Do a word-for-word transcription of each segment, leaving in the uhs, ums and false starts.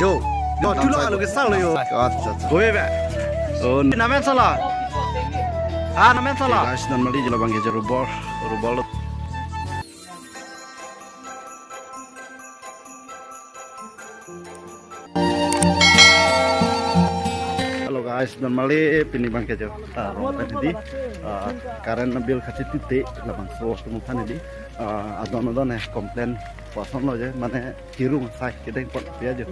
Yo, yo, tulo alo ke salo yo. Acha, acha. Gobe be. Oh, namen sala. Ah, namen sala. Guys, non mali jelo bang ke jero bor, jero bor. Hello guys, non mali pini bang ke jo. Ah, rong pen di. Ah, current bill kachetiti labangso atum aphan di. Ah, adon adon eh complain puson lo je, mane kirung sai kedeng pon pi ajo.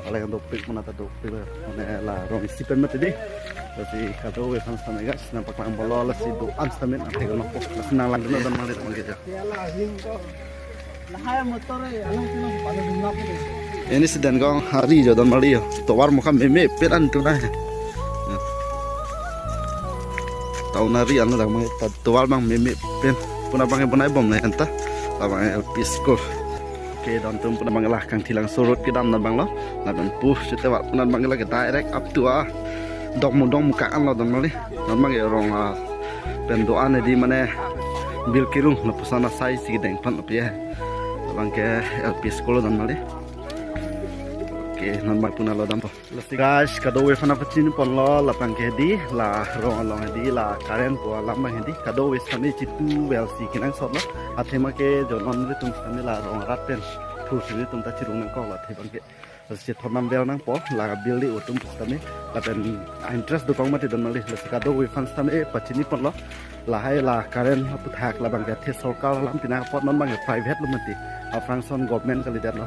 Alai kan dopik mana ta dopik mane la rong isi pen mati di. Lasi kadokave aphan sitame guys, nangpaklang bom lo, lasi do-an sitame nangthek lo po. Lasi nanglang dun adon mali bang ke jo. Ini siden kong hari jo don mali yo. Tovar mukam meme pen an tu na. Taun ari an lang mang ta tovar bang meme pen. Puna bang bonai bom na anta. Labang L P school. Oke, don tum puna bang la Kangthilangso road kedam na bang lo. Lapen pu site wa puna bang la ke direct up to a dong mu dong muka an lo don mali. Don bang rong a pen do-an di mane bill kirung lapuson asai si kedeng pon pi ya. Labang ke L P school don mali. Oke, non bang puna lo dam po. Lasi guys, kadokave aphan pachini pon lo, labang ke di, la rong along di, la current pu alam bang di, kadokave sitame chitu well si kenangsot lo. Athema ke jo non ritum sitame la rong rat pen, thur si ritum ta chirung nangkok lo, athe bang ke. Lasi thornam well nangpo, la bill di utum sitame, lapen interest dokok mati don mali, lasi kadokave aphan sitame pachini pon lo. Lahai la current aputhak labang ke athe sorkar alam pina apot non bang ke private lo mati. Aphrangson government kalidet lo.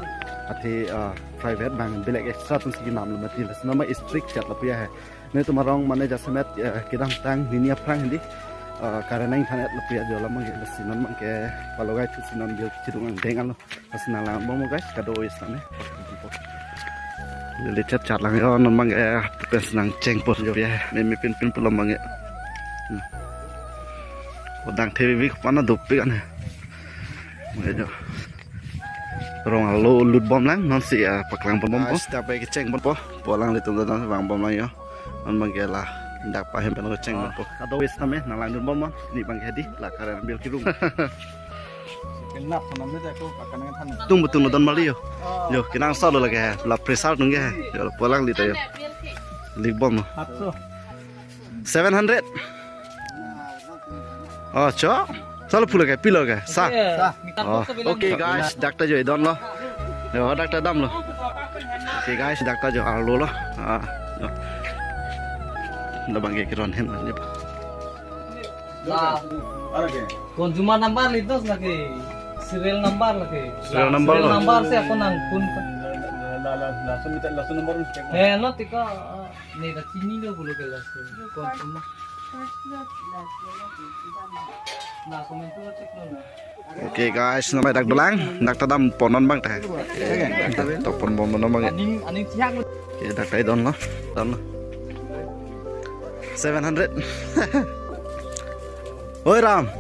Athe, ah, private bang bilek extra atum si kenam lo mati. Lasi non bang strict chat lo pu ya he. Netum arong mane jasemet, eh, kedamtang nini aphrang di. Ah, current nang thanet lo pu ya jo labang ke lasi non bang ke palogai thu si non bill chirung angdeng an lo. Lasi nanglang bom guys, kadokave sitame. Lili chat chat lang yo, non bang eh, pen si nangcheng po jo ya. Meme pen pen pulo bang eh. Hmm. Odang thevi pana dopik an. Bang eh jo. Rong alo lut bom lang, non si, ah, paklang bom bom po. Guys, dak pai kecheng bom po. Pu alanglitum ta vang bom lang yo. Non bang ke la dak pahem pen kecheng bom po. Kadokave sitame nanglang dun bom bom. Ni bang ke di la current bill kirung. Kenap sonam ni aku akan dengan than. Tung betung don mali yo. Yo, kenangsot lo lake, la pressure tung ke. Yo, pu alangli ta yo. Lik bom lo. Atso. Seven hundred. Oh, cho. Salo pu lake, pi lake, sa. Sa. Oh, oke guys, dak ta jo idon lo. Yo, dak ta dam lo. Oke guys, dak ta jo arlo lo. Ah, yo. Labang ke kiron hem aja. La consumer number litos lake, serial number lake. Serial number lo. Serial number si ako nangkun ka. La, la, la, laso mita, laso number un check. Eh, lo tika, ah, ne da chini lo pulo ke laso. Consumer. Na comment lo check lo na. Oke guys, non bang dak dolang, dak ta dam pon non bang ta. Tok pon bom non bang. Aning, aning siang. Oke, dak ta idon lo, don lo. Seven hundred. Oi Ram.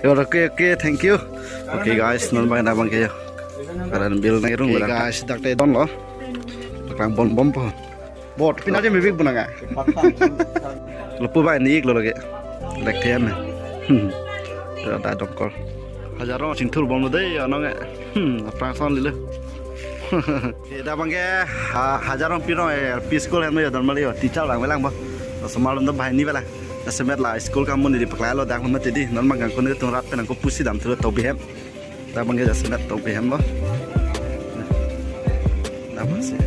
Yo, oke, oke, thank you. Oke guys, non bang dak bang ke yo. Current bill nang rung. Oke guys, dak ta idon lo. Paklang bom bom po. Bot, pina je mebik bunanga. Lapu bang ni ik lo lake. Lek them. Hmm. Da dongkol. Hajar rong chingthur bom lo dei, anong eh. Hmm, aphrangson lilo. Dak bang ke, ha, hajar rong pi rong eh, L P school hem yo don mali yo, teacher lang velang bo. Osomar lom do bahai ni velang. Jasemet la school kamu ni di paklang lo dak lo mati di, non bang kangkun ni tung rat pen nangko pusi dam thulu to bihem. Dak bang ke jasemet to bihem lo. Dak bang si.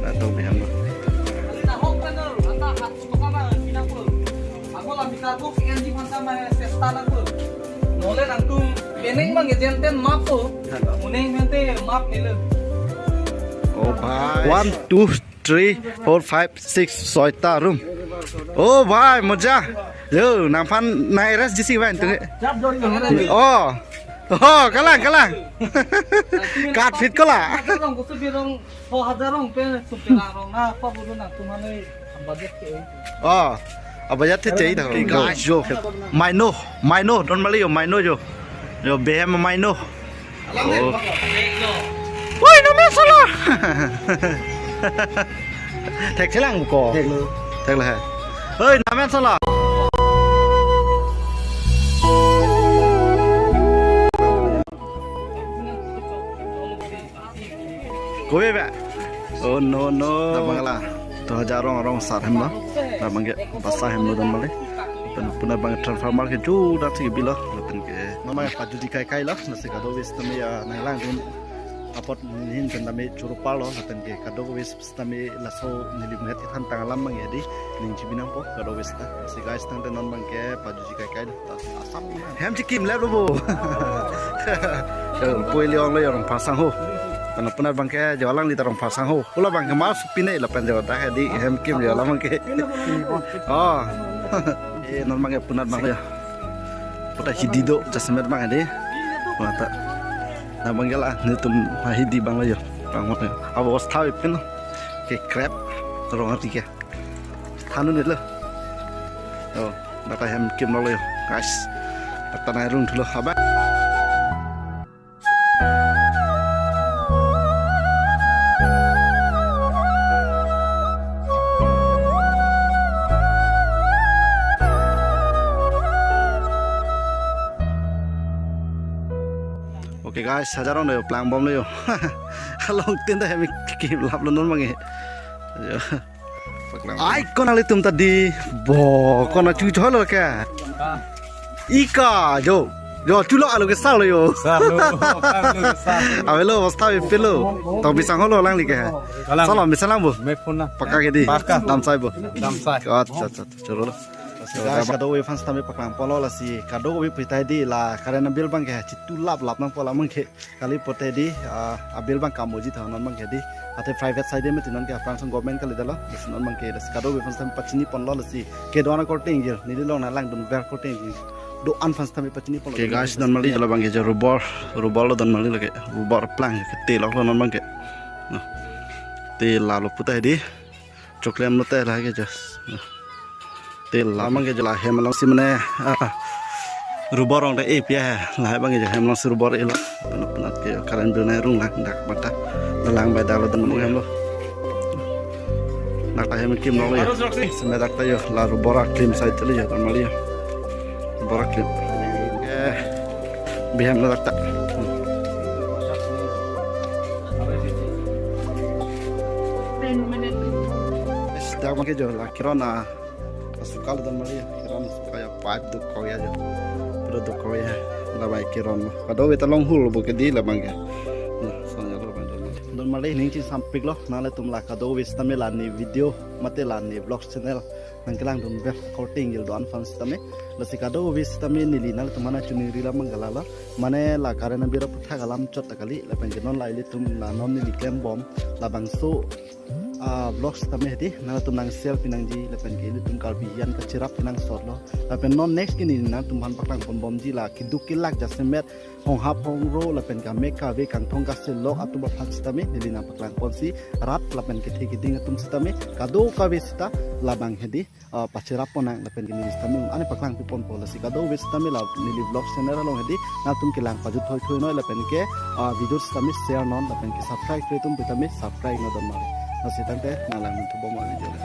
Dak to bihem lo. Nole nangtum penang bang agent ten map po. Muneng mente map nilo. Oh bhai. One, two, three, four, five, six, soita room. Oh bhai, moja. Yo, nangphan nang arrest jisi bhai tu. Oh. Oh, kalang, kalang. Kat fit ko la. Hajar rong, kusu birong, oh, hajar rong pen, sumpira rong na, apa bulu nangtum ane budget ke. Oh, budget the chai tha. Guys, jo. Maino, maino, don mali yo, maino jo. Yo, behem maino. Oh. Oi, namen sala. Thek chelang ko. Thek lo. Thek lo he. Oi, namen sala. Kobe ba? Oh no, no. Labang la. To hajar arong, arong sar hem lo. Labang ke basa hem lo dam bali. Lapen punat abang transformer ke ju dak si bilo. Lapen ke non abang pajuji kai kai lo. Lasi kadokave sitame ya nanglang dun apot nelihin pen tame choro parlo. Lapen ke kadokave sitame laso neli munghet kethan tang alam abang ya di ning chibi nangpo kadokave sita. Lasi guys, tangte non abang ke pajuji kai kai lo. Hem chikim lep lo bo. Yo, pui liong lo yo Rongphar sangho. Punat punat abang ke jo alangli ta Rongphar sangho. Hula abang ke mas pine lapen jo ta hedi hem kim jo alam abang ke. Oh. Eh, non abang ke punat abang ya. Puta hidi do, jasemet abang hedi. Mata. Labang ke la, netum hidi abang lo yo. Abang mo yo. Abostha pin lo. Ke krep. Rong ati ke. Thanu ni lo. Oh, dak ta hem kim lo yo, guys. Dak ta nai rung thulo haba. Okay guys, hajar arong yo plang bom lo yo. Along tin ta hem kim lap lo non abang ke. Yo. Ai, ko nanglitum ta di. Bo, ko na chu cholo ke. Ika, jo. Jo, chulo alo ke salo yo. Salo, salo, salo. Avelo, bostha pilo. To bisang holo alangli ke. Kalang. Salo, bisa lang bo. Me phone na. Paka ke di. Paka. Dam sai bo. Dam sai. Acha, acha, acha. Cholo lo. Lasi guys, kadokave fans tame paklang ponlo lasi kadokave pu ta hedi la current bill abang ke chitu lap lap nangpo la abang ke. Kali pote di, ah, abill abang kamoji tha non abang ke di. Ate private side me ti non ke aphrang song government kali dalo. Lasi non abang ke lasi kadokave fans tame pachini ponlo lasi kedo-an akorte ingjir. Neli along nanglang dun ver korte ingjir. Do-an fans tame pachini ponlo. Okay guys, dam bali jo labang ke jo rubber, rubber lo dam bali lake. Rubber plang ke te lok lo non abang ke. Nah. Te lalo pu ta hedi. Choklem lo te la ke just. Te labang ke jo la hem along si mane, ah, rubber rong te e pia he. La abang ke jo hem along si rubber e lo. Punat punat ke current bill nai rung lang dak mata. Dalang bai dak lo dam hem lo. Dak ta hem kim lo ya. Semet dak ta yo la rubber aklim sai te lo ya dam bali ya. Rubber aklim. Eh, bihem lo dak ta. Dak abang ke jo la kiron a suka lo dam bali ya, kiron suka ya pipe do kok ya jo. Pura do kok ya. Labang kiron lo. Kadokave ta long hul bo ke di labang ke. Nah, soalnya lo abang dam bali. Dam bali ning chingsampik lo. Nanglitum la kadokave sitame la ne video mate la ne vlogs channel nangkelang dun ver korte ingjir do-an fans tame. Lasi kadokave sitame neli nanglitum aphan chuningri alam abang ke la lo. Mane la current abill aphuthak alam chot ta kali lapen ke non la ilitum la non neli klem bom labangso, ah, vlogs tame hedi nangtum nang share pi nangji lapen ke ilitum Karbi an kachirap pi nangsot lo. Lapen non next ke neli nangtum aphan paklang pon bomji la keduk kelak jasemet honghap hongro lapen ke amek kave kangthong kaselok atum aphan sitame neli nangpaklang ponsi rat lapen kethe keding atum sitame kadokave sita labang hedi, ah, pachirap pon nang lapen ke neli sitame un-an paklang pi ponpo lasi kadokave sitame la neli vlog channel along hedi nangtum kelang pajut thoi thoi noi lapen ke, ah, video sitame share non lapen ke subscribe kre atum pu tame subscribe non dam bali. Lasi tangte nanglang dun thu bom a video le.